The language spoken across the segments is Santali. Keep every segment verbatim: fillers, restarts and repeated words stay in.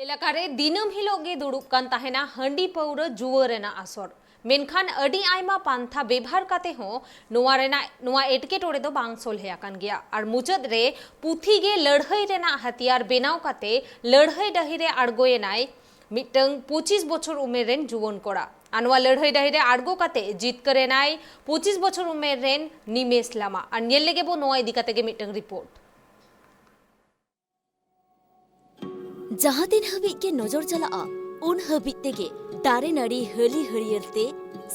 ᱮᱞᱟᱠᱟ ᱨᱮ ᱫᱤᱱᱟᱹᱢ ᱦᱤᱞᱳᱜ ᱜᱮ ᱫᱩᱲᱩᱵ ᱠᱟᱱ ᱛᱟᱦᱮᱱᱟ ᱦᱟᱺᱰᱤ ᱯᱟᱹᱣᱨᱟᱹ ᱡᱩᱣᱟᱹ ᱨᱮᱱᱟᱜ ᱟᱥᱚᱨ᱾ ᱢᱮᱱᱠᱷᱟᱱ ᱟᱹᱰᱤ ᱟᱭᱢᱟ ᱯᱟᱱᱛᱷᱟ ᱵᱮᱵᱷᱟᱨ ᱠᱟᱛᱮ ᱦᱚᱸ ᱱᱚᱣᱟ ᱨᱮᱱᱟᱜ, ᱱᱚᱣᱟ ᱮᱴᱠᱮᱴᱚᱬᱮ ᱫᱚ ᱵᱟᱝ ᱥᱚᱞᱦᱮ ᱟᱠᱟᱱ ᱜᱮᱭᱟ᱾ ᱟᱨ ᱢᱩᱪᱟᱹᱫ ᱨᱮ ᱯᱩᱛᱷᱤ ᱜᱮ ᱞᱟᱹᱲᱦᱟᱹᱭ ᱨᱮᱱᱟᱜ ᱦᱟᱛᱤᱭᱟᱨ ᱵᱮᱱᱟᱣ ᱠᱟᱛᱮ ᱞᱟᱹᱲᱦᱟᱹᱭ ᱰᱟᱹᱦᱤ ᱨᱮ ᱟᱬᱜᱚᱭᱮᱱᱟᱭ ᱢᱤᱫᱴᱟᱝ ᱯᱚᱸᱪᱤᱥ ᱵᱚᱪᱷᱚᱨ ᱩᱢᱮᱨ ᱨᱮᱱ ᱡᱩᱣᱟᱹᱱ ᱠᱚᱲᱟ᱾ ᱟᱨ ᱱᱚᱣᱟ ᱞᱟᱹᱲᱦᱟᱹᱭ ᱰᱟᱹᱦᱤ ᱨᱮ ᱟᱬᱜᱚ ᱠᱟᱛᱮ ᱡᱤᱛᱠᱟᱹᱨ ᱮᱱᱟᱭ ᱯᱚᱸᱪᱤᱥ ᱵᱚᱪᱷᱚᱨ ᱩᱢᱮᱨ ᱨᱮᱱ ᱱᱤᱢᱮᱥ ᱞᱟᱢᱟ᱾ ᱟᱨ ᱧᱮᱞ ᱞᱮᱜᱮ ᱵᱚ ᱱᱚᱣᱟ ᱤᱫᱤ ᱠᱟᱛᱮ ᱜᱮ ᱢᱤᱫᱴᱟᱝ ᱨᱤᱯᱳᱨᱴ᱾ ᱡᱟᱦᱟᱸ ᱛᱤᱱ ᱦᱟᱹᱵᱤᱡ ᱜᱮ ᱱᱚᱡᱚᱨ ᱪᱟᱞᱟᱜᱼᱟ, ᱩᱱ ᱦᱟᱹᱵᱤᱡ ᱛᱮᱜᱮ ᱫᱟᱨᱮ ᱱᱟᱹᱲᱤ ᱦᱟᱹᱞᱤ ᱦᱟᱹᱨᱭᱟᱹᱲ ᱛᱮ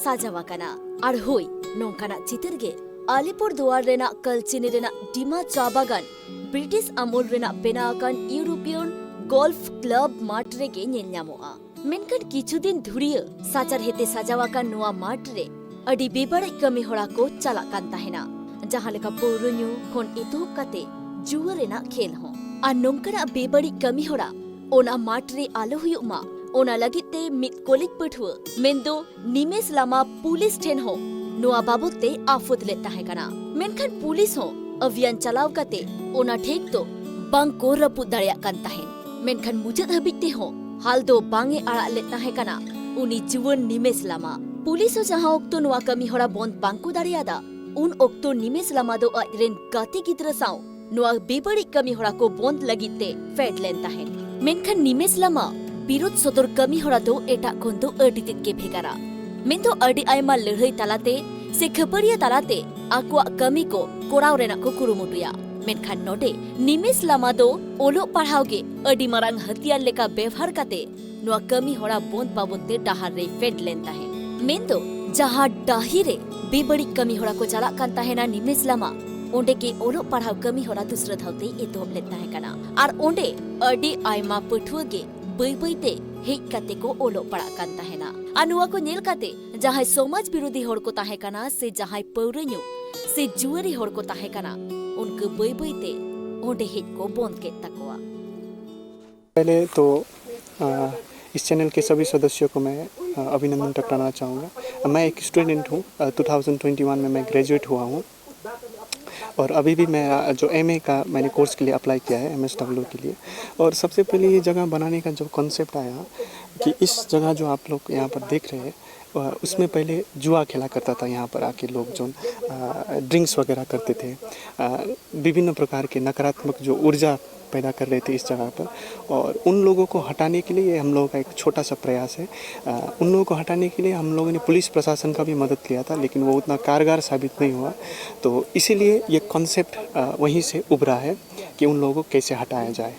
ᱥᱟᱡᱟᱣ ᱟᱠᱟᱱᱟ᱾ ᱟᱨ ᱦᱳᱭ, ᱱᱚᱝᱠᱟᱱᱟᱜ ᱪᱤᱛᱟᱹᱨ ᱜᱮ ᱟᱞᱤᱯᱩᱨ ᱫᱩᱣᱟᱨ ᱨᱮᱱᱟᱜ ᱠᱟᱞᱪᱤᱱᱤ ᱨᱮᱱᱟᱜ ᱰᱤᱢᱟ ᱪᱟ ᱵᱟᱜᱟᱱ, ᱵᱨᱤᱴᱤᱥ ᱟᱢᱚᱞ ᱨᱮᱱᱟᱜ ᱵᱮᱱᱟᱣ ᱟᱠᱟᱱ ᱤᱭᱩᱨᱳᱯᱤᱭᱟᱱ ᱜᱚᱞᱯᱷ ᱠᱞᱟᱵᱽ ᱢᱟᱴᱷ ᱨᱮᱜᱮ ᱧᱮᱞ ᱧᱟᱢᱚᱜᱼᱟ᱾ ᱢᱮᱱᱠᱷᱟᱱ ᱠᱤᱪᱷᱩ ᱫᱤᱱ ᱫᱷᱩᱨᱤᱭᱟᱹ ᱥᱟᱪᱟᱨᱦᱮᱫ ᱛᱮ ᱥᱟᱡᱟᱣ ᱟᱠᱟᱱ ᱱᱚᱣᱟ ᱢᱟᱴᱷ ᱨᱮ ᱟᱹᱰᱤ ᱵᱮᱵᱟᱹᱲᱤᱡ ᱠᱟᱹᱢᱤ ᱦᱚᱨᱟ ᱠᱚ ᱪᱟᱞᱟᱜ ᱠᱟᱱ ᱛᱟᱦᱮᱱᱟ, ᱡᱟᱦᱟᱸ ᱞᱮᱠᱟ ᱯᱟᱹᱣᱨᱟᱹ ᱧᱩ ᱠᱷᱚᱱ ᱮᱛᱚᱦᱚᱵ ᱠᱟᱛᱮ ᱡᱩᱣᱟᱹ ᱨᱮᱱᱟᱜ ᱠᱷᱮᱞ ᱦᱚᱸ᱾ ᱟᱨ ᱱᱚᱝᱠᱟᱱᱟᱜ ᱵᱮᱵᱟᱹᱲᱤᱡ ᱠᱟᱹᱢᱤ ᱦᱚᱨᱟ ᱚᱱᱟ ᱢᱟᱴᱷ ᱨᱮ ᱟᱞᱚ ᱦᱩᱭᱩᱜ ᱢᱟ, ᱚᱱᱟ ᱞᱟᱹᱜᱤᱫ ᱛᱮ ᱢᱤᱫ ᱠᱚᱞᱮᱡᱽ ᱯᱟᱹᱴᱷᱩᱣᱟᱹ ᱢᱮᱱᱫᱚ ᱱᱤᱢᱮᱥ ᱞᱟᱢᱟ ᱯᱩᱞᱤᱥ ᱴᱷᱮᱱ ᱦᱚᱸ ᱱᱚᱣᱟ ᱵᱟᱵᱚᱛ ᱛᱮ ᱟᱯᱷᱟᱹᱫ ᱞᱮᱫ ᱛᱟᱦᱮᱸ ᱠᱟᱱᱟ᱾ ᱢᱮᱱᱠᱷᱟᱱ ᱯᱩᱞᱤᱥ ᱦᱚᱸ ᱟᱵᱷᱤᱭᱟᱱ ᱪᱟᱞᱟᱣ ᱠᱟᱛᱮ ᱚᱱᱟ ᱴᱷᱮᱠ ᱫᱚ ᱵᱟᱝ ᱠᱚ ᱨᱟᱹᱯᱩᱫ ᱫᱟᱲᱮᱭᱟᱜ ᱠᱟᱱ ᱛᱟᱦᱮᱸᱫ᱾ ᱢᱮᱱᱠᱷᱟᱱ ᱢᱩᱪᱟᱹᱫ ᱦᱟᱹᱵᱤᱡ ᱛᱮᱦᱚᱸ ᱦᱟᱞ ᱫᱚ ᱵᱟᱝ ᱮ ᱟᱲᱟᱜ ᱞᱮᱫ ᱛᱟᱦᱮᱸ ᱠᱟᱱᱟ ᱩᱱᱤ ᱡᱩᱣᱟᱹᱱ ᱱᱤᱢᱮᱥ ᱞᱟᱢᱟ᱾ ᱯᱩᱞᱤᱥ ᱦᱚᱸ ᱡᱟᱦᱟᱸ ᱚᱠᱛᱚ ᱱᱚᱣᱟ ᱠᱟᱹᱢᱤ ᱦᱚᱨᱟ ᱵᱚᱱᱫ ᱵᱟᱝ ᱠᱚ ᱫᱟᱲᱮᱭᱟᱫᱟ, ᱩᱱ ᱚᱠᱛᱚ ᱱᱤᱢᱮᱥ ᱞᱟᱢᱟ ᱫᱚ ᱟᱡ ᱨᱮᱱ ᱜᱟᱛᱮ ᱜᱤᱫᱽᱨᱟᱹ ᱥᱟᱶ ᱱᱚᱣᱟ ᱵᱮᱵᱟᱹᱲᱤᱡ ᱠᱟᱹᱢᱤ ᱦᱚᱨᱟ ᱠᱚ ᱵᱚᱱᱫ ᱞᱟᱹᱜᱤᱫ ᱛᱮ ᱯᱷᱮᱰ ᱞᱮᱱ ᱛᱟᱦᱮᱸᱫ᱾ ᱢᱮᱱᱠᱷᱟᱱ ᱱᱤᱢᱮᱥ ᱞᱟᱢᱟ ᱵᱤᱨᱳᱫ ᱥᱚᱫᱚᱨ ᱠᱟᱹᱢᱤ ᱦᱚᱨᱟ ᱫᱚ ᱮᱴᱟᱜ ᱠᱷᱚᱱ ᱫᱚ ᱟᱹᱰᱤ ᱛᱮᱫ ᱜᱮ ᱵᱷᱮᱜᱟᱨᱟ᱾ ᱢᱮᱱᱫᱚ ᱟᱹᱰᱤ ᱟᱭᱢᱟ ᱞᱟᱹᱲᱦᱟᱹᱭ ᱛᱟᱞᱟᱛᱮ ᱥᱮ ᱠᱷᱟᱹᱯᱟᱹᱨᱤᱭᱟᱹ ᱛᱟᱞᱟᱛᱮ ᱟᱠᱚᱣᱟᱜ ᱠᱟᱹᱢᱤ ᱠᱚ ᱠᱚᱨᱟᱣ ᱨᱮᱱᱟᱜ ᱠᱚ ᱠᱩᱨᱩᱢᱩᱴᱩᱭᱟ᱾ ᱢᱮᱱᱠᱷᱟᱱ ᱱᱚᱰᱮ ᱱᱤᱢᱮᱥ ᱞᱟᱢᱟ ᱫᱚ ᱚᱞᱚᱜ ᱯᱟᱲᱦᱟᱣ ᱜᱮ ᱟᱹᱰᱤ ᱢᱟᱨᱟᱝ ᱦᱟᱹᱛᱤᱭᱟᱨ ᱞᱮᱠᱟ ᱵᱮᱣᱦᱟᱨ ᱠᱟᱛᱮ ᱱᱚᱣᱟ ᱠᱟᱹᱢᱤ ᱦᱚᱨᱟ ᱵᱚᱱᱫ ᱵᱟᱵᱚᱱ ᱛᱮ ᱰᱟᱦᱟᱨ ᱨᱮᱭ ᱯᱷᱮᱰ ᱞᱮᱱ ᱛᱟᱦᱮᱸᱫ᱾ ᱢᱮᱱᱫᱚ ᱡᱟᱦᱟᱸ ᱰᱟᱹᱦᱤ ᱨᱮ ᱵᱮᱵᱟᱹᱲᱤᱡ ᱠᱟᱹᱢᱤ ᱦᱚᱨᱟ ᱠᱚ ᱪᱟᱞᱟᱜ ᱠᱟᱱ ᱛᱟᱦᱮᱱᱟ, ᱱᱤᱢᱮᱥ ᱞᱟᱢᱟ ᱚᱸᱰᱮ ᱜᱮ ᱚᱞᱚᱜ ᱯᱟᱲᱦᱟᱣ ᱠᱟᱹᱢᱤ ᱦᱚᱨᱟ ᱫᱩᱥᱨᱟᱹ ᱫᱷᱟᱣ ᱛᱮᱭ ᱮᱛᱚᱦᱚᱵ ᱞᱮᱫ ᱛᱟᱦᱮᱸ ᱠᱟᱱᱟ᱾ ᱟᱨ ᱚᱸᱰᱮ ᱟᱹᱰᱤ ᱟᱭᱢᱟ ᱯᱟᱹᱴᱷᱩᱣᱟᱹ ᱜᱮ ᱵᱟᱹᱭ ᱵᱟᱹᱭ ᱛᱮ ᱦᱮᱡ ᱠᱟᱛᱮ ᱠᱚ ᱚᱞᱚᱜ ᱯᱟᱲᱦᱟᱜ ᱠᱟᱱ ᱛᱟᱦᱮᱱᱟ᱾ ᱟᱨ ᱱᱚᱣᱟ ᱠᱚ ᱧᱮᱞ ᱠᱟᱛᱮ ᱡᱟᱦᱟᱸᱭ ᱥᱚᱢᱟᱡᱽ ᱵᱤᱨᱳᱫᱷᱤ ᱦᱚᱲ ᱠᱚ ᱛᱟᱦᱮᱸ ᱠᱟᱱᱟ ᱥᱮ ᱡᱟᱦᱟᱸᱭ ᱯᱟᱹᱣᱨᱟᱹ ᱧᱩ ᱥᱮ ᱡᱩᱣᱟᱹᱨᱤ ᱦᱚᱲ ᱠᱚ ᱛᱟᱦᱮᱸ ᱠᱟᱱᱟ, ᱩᱱᱠᱩ ᱵᱟᱹᱭ ᱵᱟᱹᱭ ᱛᱮ ᱚᱸᱰᱮ ᱦᱮᱡ ᱠᱚ ᱵᱚᱱᱫ ᱠᱮᱫ ᱛᱟᱠᱚᱣᱟ᱾ पहले तो अ, इस चैनल के सभी सदस्यों को मैं अ, अभिनंदन टकराना चाहूँगा। मैं एक स्टूडेंट हूँ। अ, ट्वेंटी ट्वेंटी वन में मैं ग्रेजुएट हुआ हूँ। और अभी भी मैं जो एमए का मैंने कोर्स के लिए अप्लाई किया है एमएसडब्ल्यू के लिए। और सबसे पहले ये जगह बनाने का जो कॉन्सेप्ट आया कि इस जगह जो आप लोग यहाँ पर देख रहे हैं, उसमें पहले जुआ खेला करता था यहाँ पर आके लोग जो ड्रिंक्स वगैरह करते थे, विभिन्न प्रकार के नकारात्मक जो ऊर्जा पैदा कर रहे थे इस जगह पर। और उन लोगों को हटाने के लिए हम लोगों का एक छोटा सा प्रयास है। उन लोगों को हटाने के लिए हम लोगों ने पुलिस प्रशासन का भी मदद लिया था, लेकिन वो उतना कारगर साबित नहीं हुआ। तो इसीलिए ये कॉन्सेप्ट वहीं से उभरा है कि उन लोगों को कैसे हटाया जाए।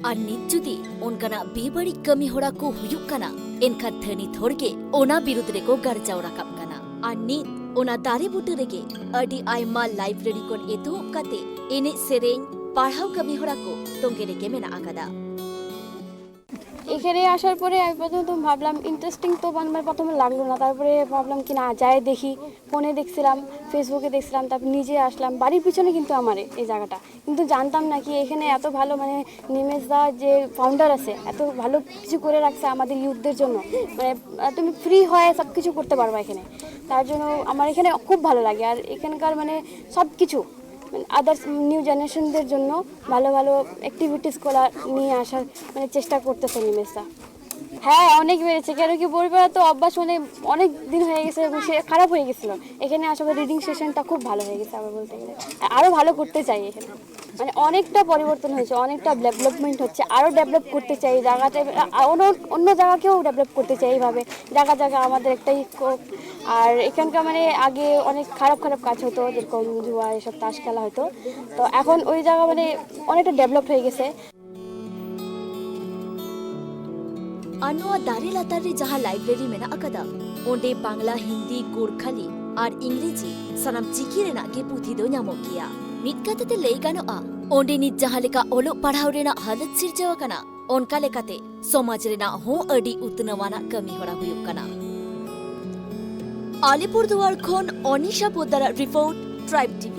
ᱟᱨ ᱱᱤᱛ ᱡᱩᱫᱤ ᱚᱱᱠᱟᱱᱟᱜ ᱵᱮᱵᱟᱹᱲᱤᱡ ᱠᱟᱹᱢᱤ ᱦᱚᱨᱟ ᱠᱚ ᱦᱩᱭᱩᱜ ᱠᱟᱱᱟ, ᱮᱱᱠᱷᱟᱱ ᱛᱷᱟᱹᱱᱤᱛ ᱦᱚᱲ ᱜᱮ ᱚᱱᱟ ᱵᱤᱨᱩᱫᱷ ᱨᱮᱠᱚ ᱜᱟᱨᱡᱟᱣ ᱨᱟᱠᱟᱵ ᱠᱟᱱᱟ᱾ ᱟᱨ ᱱᱤᱛ ᱚᱱᱟ ᱫᱟᱨᱮ ᱵᱩᱴᱟᱹ ᱨᱮᱜᱮ ᱟᱹᱰᱤ ᱟᱭᱢᱟ ᱞᱟᱭᱵᱨᱮᱨᱤ ᱠᱷᱚᱱ ᱮᱛᱚᱦᱚᱵ ᱠᱟᱛᱮ ᱮᱱᱮᱡ ᱥᱮᱨᱮᱧ, ᱯᱟᱲᱦᱟᱣ ᱠᱟᱹᱢᱤ ᱦᱚᱨᱟ ᱠᱚ ᱛᱚᱸᱜᱮ ᱨᱮᱜᱮ ᱢᱮᱱᱟᱜ ᱟᱠᱟᱫᱟ᱾ এখানে আসার পরে আমি প্রথমত ভাবলাম ইন্টারেস্টিং তো মানে প্রথমে লাগলো না, তারপরে ভাবলাম কি না যাই দেখি, ফোনে দেখছিলাম, ফেসবুকে দেখছিলাম, তারপর নিজে আসলাম। বাড়ির পিছনে কিন্তু আমার এই জায়গাটা, কিন্তু জানতাম না কি এখানে এত ভালো মানে নিমেশ দা যে ফাউন্ডার আছে এত ভালো কিছু করে রাখছে আমাদের ইউথদের জন্য। মানে তুমি ফ্রি হয়ে সব কিছু করতে পারবা এখানে। তার জন্য আমার এখানে খুব ভালো লাগে। আর এখানকার মানে সব কিছু আদার্স নিউ জেনারেশনদের জন্য ভালো ভালো অ্যাক্টিভিটিস করা নিয়ে আসার মানে চেষ্টা করতেছে নিমেশদা। হ্যাঁ, অনেক বেড়েছে, কেন কি বই পড়া তো অভ্যাস মানে অনেক দিন হয়ে গেছে এবং সে খারাপ হয়ে গেছিল। এখানে আসলে রিডিং সেশনটা খুব ভালো হয়ে গেছে আমার বলতে গেলে। আরও ভালো করতে চাই এখানে, মানে অনেকটা পরিবর্তন হয়েছে, অনেকটা ডেভেলপমেন্ট হচ্ছে, আরও ডেভেলপ করতে চাই জায়গাটা। অন্য অন্য জায়গাকেও ডেভেলপ করতে চাই এইভাবে। জায়গা জায়গা আমাদের একটাই স্কোপ। আর এখানকার মানে আগে অনেক খারাপ খারাপ কাজ হতো, যেরকম জুয়া, এসব তাস খেলা হতো। তো এখন ওই জায়গা মানে অনেকটা ডেভেলপ হয়ে গেছে। ᱟᱨ ᱱᱚᱣᱟ ᱫᱟᱨᱮ ᱞᱟᱛᱟᱨ ᱨᱮ ᱡᱟᱦᱟᱸ ᱞᱟᱭᱵᱨᱮᱨᱤ ᱢᱮᱱᱟᱜ ᱟᱠᱟᱫᱟ, ᱚᱸᱰᱮ ᱵᱟᱝᱞᱟ, ᱦᱤᱱᱫᱤ, ᱜᱳᱨᱠᱷᱟᱞᱤ ᱟᱨ ᱤᱝᱨᱮᱡᱤ ᱥᱟᱱᱟᱢ ᱪᱤᱠᱤ ᱨᱮᱱᱟᱜ ᱜᱮ ᱯᱩᱛᱷᱤ ᱫᱚ ᱧᱟᱢᱚᱜ ᱜᱮᱭᱟ᱾ ᱢᱤᱫ ᱠᱟᱛᱷᱟ ᱛᱮ ᱞᱟᱹᱭ ᱜᱟᱱᱚᱜᱼᱟ, ᱚᱸᱰᱮ ᱱᱤᱛ ᱡᱟᱦᱟᱸ ᱞᱮᱠᱟ ᱚᱞᱚᱜ ᱯᱟᱲᱦᱟᱣ ᱨᱮᱱᱟᱜ ᱦᱟᱞᱚᱛ ᱥᱤᱨᱡᱟᱹᱣ ᱟᱠᱟᱱᱟ, ᱚᱱᱠᱟ ᱞᱮᱠᱟᱛᱮ ᱥᱚᱢᱟᱡᱽ ᱨᱮᱱᱟᱜ ᱦᱚᱸ ᱟᱹᱰᱤ ᱩᱛᱱᱟᱹᱣᱟᱱᱟᱜ ᱠᱟᱹᱢᱤ ᱦᱚᱨᱟ ᱦᱩᱭᱩᱜ ᱠᱟᱱᱟ᱾ ᱟᱞᱤᱯᱩᱨᱫᱩᱣᱟᱨ ᱠᱷᱚᱱ ᱚᱱᱤᱥᱟ ᱯᱳᱫᱽᱫᱟᱨᱟᱜ ᱨᱤᱯᱳᱨᱴ, ᱴᱨᱟᱭᱤᱵᱽ ᱴᱤᱵᱷᱤ᱾